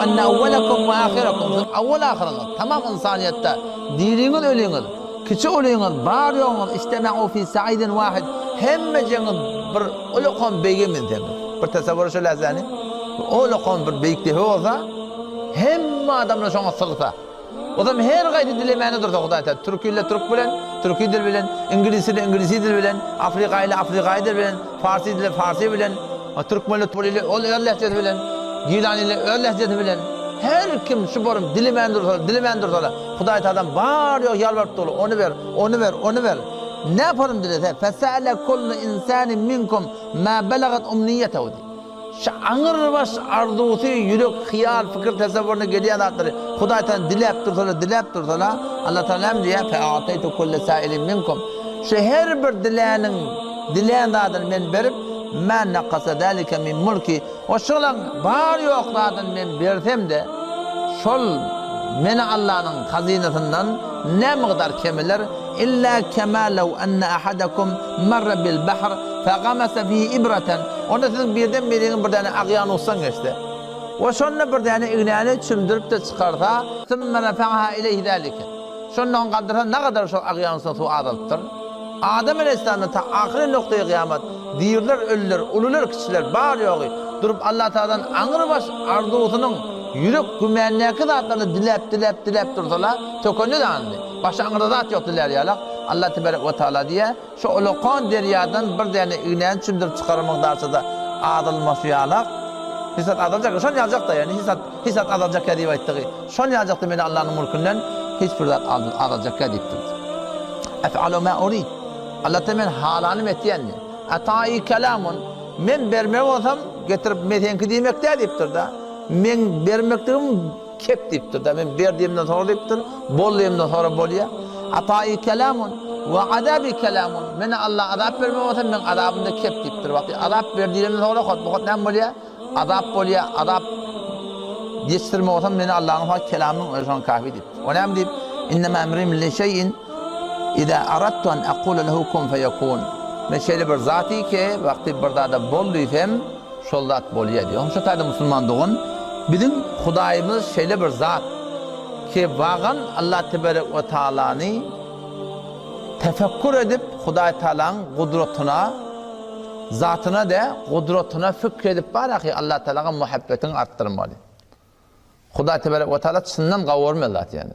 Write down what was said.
enne awwelekum we ahyrekum, siziň awwel-ahyryňyz, tamam ynsanyýetde, diriňiz, öliňiz, kiçi-ulyňyz, bar-ýoguňyz, ijtema'u fi sa'idin wahid, hemmejeňiz bir ulakan beýge minseňiz. Bir tasawwur şu lähzäni, ulakan bir beýik depe bolsa, hemme adamlar şoňa sygsa. Ozam her gaýsy dilemäne dursa Hudaý Taala türki ile türk bilen, türki dil bilen, iňlis ile iňlisi dil bilen, afrika ile afrikaýy dil bilen, farsy dile farsy bilen, türkmen ile ol öz lehjesi bilen, gilany ile öz lehjesi bilen, her kim şu borum dilemän dursa, dilemän dursalar, Hudaý Taalam bar ýok ýalbaryp durlar, ony ber, ony ber, ony ber. Näparym dilese, fesele kullu insanin minkum ma belagat umniýetehu diýip. Şu aňrybaş arzuwsy, ýürek, hyýal, pikir, tesewwuruna gelýän zatlary Hudaý Tagala diläp dursalar, diläp dursalar, Allah Tagala näme diýýär? Fe'a'teýtu kulle sa'ilin minkum. Şu her bir diläniň dilän zadyny men berip, ma nakasa zalika min mulki. O şolaň bar-ýok zadyny men bersem-de, şol meni Allanyň hazynasyndan ne mygdar kemeler? Illa kema lew enne ahadakum marra bil bahr fegamasa fihi ibraten, onda siziň birden biriňiz bir däne agýanusdan geçse we şonda bir däne ignäni çümdürip-de çykarsa, sümme refa'aha ileyhi zalike, şonda ony galdyrsa nagadar şol agýanusdan suw azalypdyr. Adam aleýhissalamdan ta ahyry noktaýy gyýamat diriler, ölüler, ulular, kiçiler, bar-ýogy durup Allatagaladan aňrybaş arzuwsynyň ýürek gümänindäki zatlaryny diläp, diläp, diläp dursalar, tökende dagyndy. Başga aňyrda zat ýok dilär ýalak. Allah tebarek we taala diýýär, Şu ulakan derýadan bir däne ignäni çümdürip çykaran mygdarçada azalmasy ýalak. Hiç zat azaljak, şon ýaljak-da, ýagny hiç zat, hiç zat azaljakýa diýip aýtdygy. Şon ýaljakda meni Allanyň mülkünden hiç bir zat azaljakýa diýipdir. Ef'alu ma urid. Allah taala men halanym etýän diýýär. Atai kelamun. Men bermek bolsam, getirip men seňki diýmek däl diýipdir-de. Meň bermekligim Kep diýipdir-de, men ber diýemden soňra diýipdir, bol diýemden soňra bolýar. Ataýy kelamun we azaby kelamun. Meni Allah azap bermek bolsa, meň azabym-da kep diýipdir. Wagty azap ber diýemden soňra hotba-hot näme bolýar? Azap bolýar, azap ýetişdirmek bolsa, meni Allanyň hak kelamynyň özi şoňa kafi diýipdir. O näme diýip? Innema emrim li şeýin iza aradtu an aqula lehu kun feyekun. Men şeýle bir zaty ki, wagty bir zada bol diýsem, Şol zat bolýa diýýär. Onuň şo taýda musulman dogan biziň Hudaýymyz şeýle bir zat ki wagan Allah teberek we taalany tefekkur edip Hudaý taalaň gudratyna zatyna dä gudratyna fikr edip bar ahy Allah taalaga muhabbetiňi artdyrmaly. Hudaý teberek we taala çyndan gawurmaz zat ýani.